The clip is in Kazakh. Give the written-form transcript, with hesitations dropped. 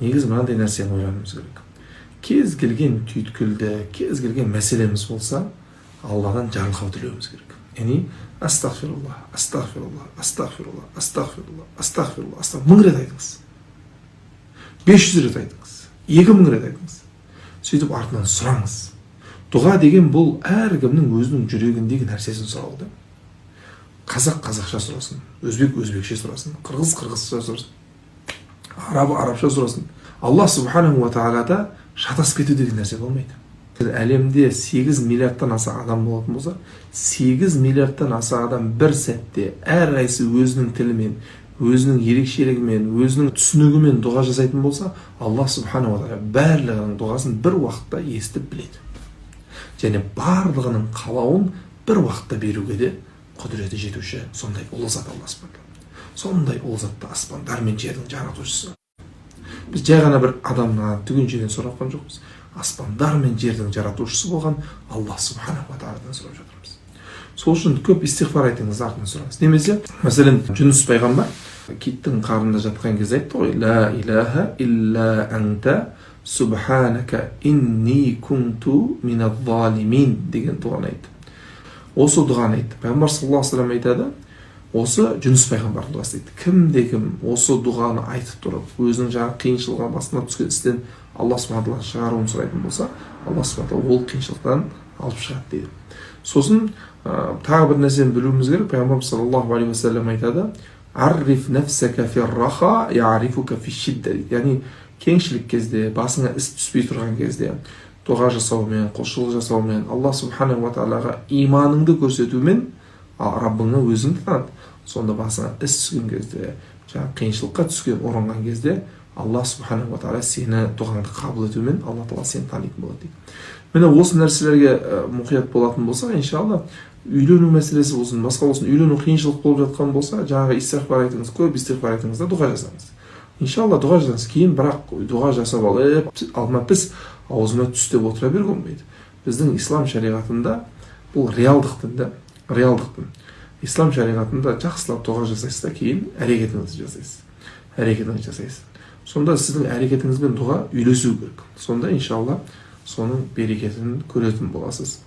Негізі мынандай нәрсені ойлануымыз керек: кез келген түйткілді, кез келген мәселеміз болса, Алладан жарылқау тілеуіміз керек. Яғни астағфирулла, астағфирулла, астағфирулла, астағфирулла, астағфирулла, мың рет айтыңыз, 500 рет айтыңыз, 2000 рет айтыңыз. Сөйтіп артынан сұраңыз. Дұға деген бұл әркімнің өзінің жүрегіндегі нәрсесін сұрау да. Қазақ қазақша сұрасын, өзбек өзбекше сұрасын, қырғыз қырғызша сұрасын, араб арабша сұрасын. Алла субханаху уа тағалада шатасып кету деген нәрсе болмайды. Әлемде 8 миллиардтан аса адам болатын болса, 8 миллиардтан аса адам бір сәтте әрқайсысы өзінің тілімен, өзінің ерекшелігімен, өзінің түсінігімен дұға жасайтын болса, Алла субханаху уа тағала барлығының дұғасын бір уақытта естіп біледі және барлығының қалауын бір уақытта беруге де құдіреті жетуші сондай ұлы зат Алла субхана. Сондай ұлы затты, аспандар мен жердің жаратушысы. Біз жай ғана бір адамнан, түгеншеден сұрап жатқан жоқпыз, аспандар мен жердің жаратушысы болған Алла субханаху тағаладан сұрап жатырмыз. Сол үшін көп истиғфар айтыңыз, артынан сұраңыз. Немесе, мәселен, Жүніс пайғамбар киттің қарнында жатқан кезде айтты ғой: «Ла илаха илля анта, субханака, инни кунту миназ-залимин» деген дұғаны айтты. Осы дұғаны айтты. Пайғамбар саллаллаху алейхи вассалам айтады, осы Жүніс пайғамбардың дұғасы дейді: кімде кім осы дұғаны айтып тұрып, өзінің жаңағы қиыншылығына, басына түскен істен Алла субхана тағала шығаруын сұрайтын болса, Алла субхана тағала ол қиыншылықтан алып шығады дейді. Сосын тағы бір нәрсені білуіміз керек. Пайғамбарымыз саллаллаху алейхи уассалам айтады: «Арриф нафсака фи раха, я'рифука фи шидда» дейді. Яғни кеңшілік кезде, басыңа іс түспей тұрған кезде дұға жасаумен, құлшылық жасаумен, Алла субханала тағалаға иманыңды көрсетумен Раббыңа өзіңді таныт. Сонда басыңа іс түскен кезде, жаңағы қиыншылыққа түскен, ұрынған кезде Алла субханала тағала сені, дұғаңды қабыл етумен Алла тағала сені танитын болады дейді. Міне, осы нәрселерге мұқият болатын болсақ, иншалла, үйлену мәселесі болсын, басқа болсын, үйлену қиыншылық болып жатқан болса, жаңағы истиғфар айтыңыз, көп истиғфар айтыңыз да, дұға жасаңыз. Иншалла, дұға жасаңыз. Кейін бірақ дұға жасап алып, алма піс, аузыма түс деп отыра беруге болмайды. Біздің ислам шариғатында бұл реалдық дін да, реалдық дін. Ислам шариғатында жақсылап дұға жасайсыз да, кейін әрекетіңізді жасайсыз, әрекетіңізді жасайсыз. Сонда сіздің әрекетіңіз бен дұға үйлесу керек. Сонда, иншалла, соның берекетін көретін боласыз.